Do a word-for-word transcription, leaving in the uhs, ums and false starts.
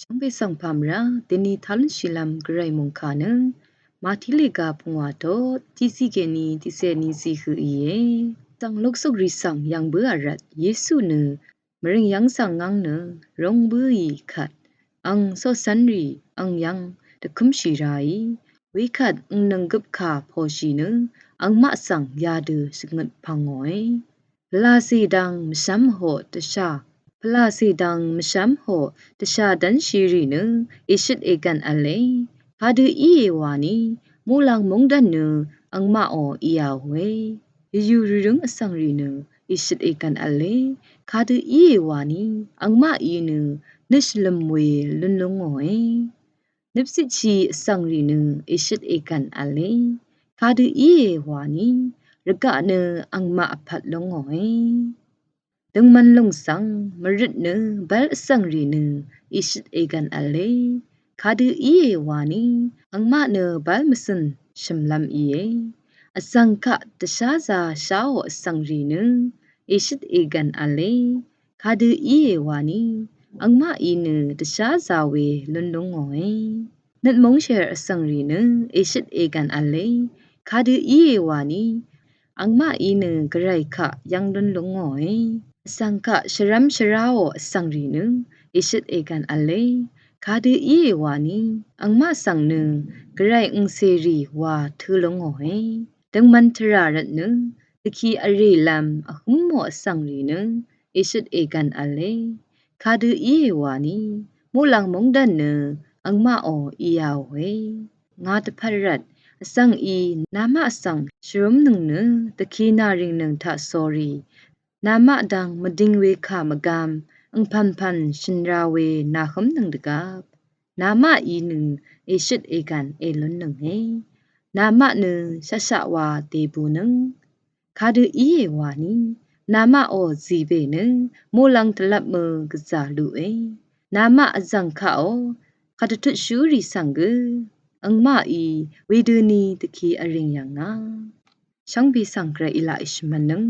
Shvngbe svng pàmvrá deni talúnshìlv́m gvray mòngkà nø Màtí lèga pungwà to tiqciq kèní tiqcèní zihøq íe. Svng luksuk rì svng yv̀ng bǿà rvt Yesu nø mvrìng yv́ng svng ngv́ng nø rong bǿì kvt ang coqcv́nrì ang yv́ng dvkǿmshì raí. Wekvt angnøng gøpkà pòshì nø angmaq svng yadø shvngøt pvngòe. Pvlacè dang mvshv́m hoq dvshà. Pvlacè dang mvshv́m hoq dvshà dv́nshìrì nø èshøt ègv̀n v̄le. Kadø íe wani muqlàng móngdv̀n nø angmaqò íāòe. Yvyù rvrǿng vsvngrì nø èshøt ègv̀n v̄le. Kadø íe wani angmaqí nø nøt shvlø̀m we lún lúngòe. Nøpcitshi vsvngrì nø èshøt ègv̀n v̄le. Kadø íe wani rvgaq nø angmaq vpvt lúngòe. Døngmvn lùng svng mvrøt nø bv́l vsvngrì nø èshøt ègv̀n v̄le. Kadø íe wani angmaq nø bv́l mvcø̀n shø̀mlv́m íe. Vsvng kaq dvsházā sháò vsvngrì nø èshøt ègv̀n v̄le. Kadø íe wani angmaqí nø dvsházā we lún lúngòe. Nøt móngshèr vsvngrì nø èshøt ègv̀n v̄le. Kadø íe wani angmaqí nø gvray kaq yv́ng lún lúngòe. Vsvng kaq shvrv́m shvráò vsvngrì nø èshøt ègv̀n v̄le. Kadø íe wani angmaq svng nø gvray angcèrì wa tǿ lúngòe. Døngmvn tvrà rvt nø dvki vrèlv́m vhǿmò vsvngrì nø èshøt ègv̀n v̄le. Kadø íe wani muqlàng móngdv̀n nø angmaqò íāòe. Ngà dvpvt rvt vsvng í namaq svng shvrúmnøng nø dvki nàrìngnøng taq sórí namaq dang mvding we kà mvgām angpv̀npv̀n shø̀n ra we nàhǿmnøng dvgvp namaqí nø èshøt ègv̀n èlúnnønge. Namaq nø shaqshaq wa dèbunøng. Kadø íe wani namaqò zìbè nø muqlàng tvlvp mø gvzà luqe. Namaq vzv̀ng kaqò kadvtutshúrì svng gø angmaqí wedøni dvki vrìng yv̀ngà. Shvngbe svng gvray í laq èshvmvnøng.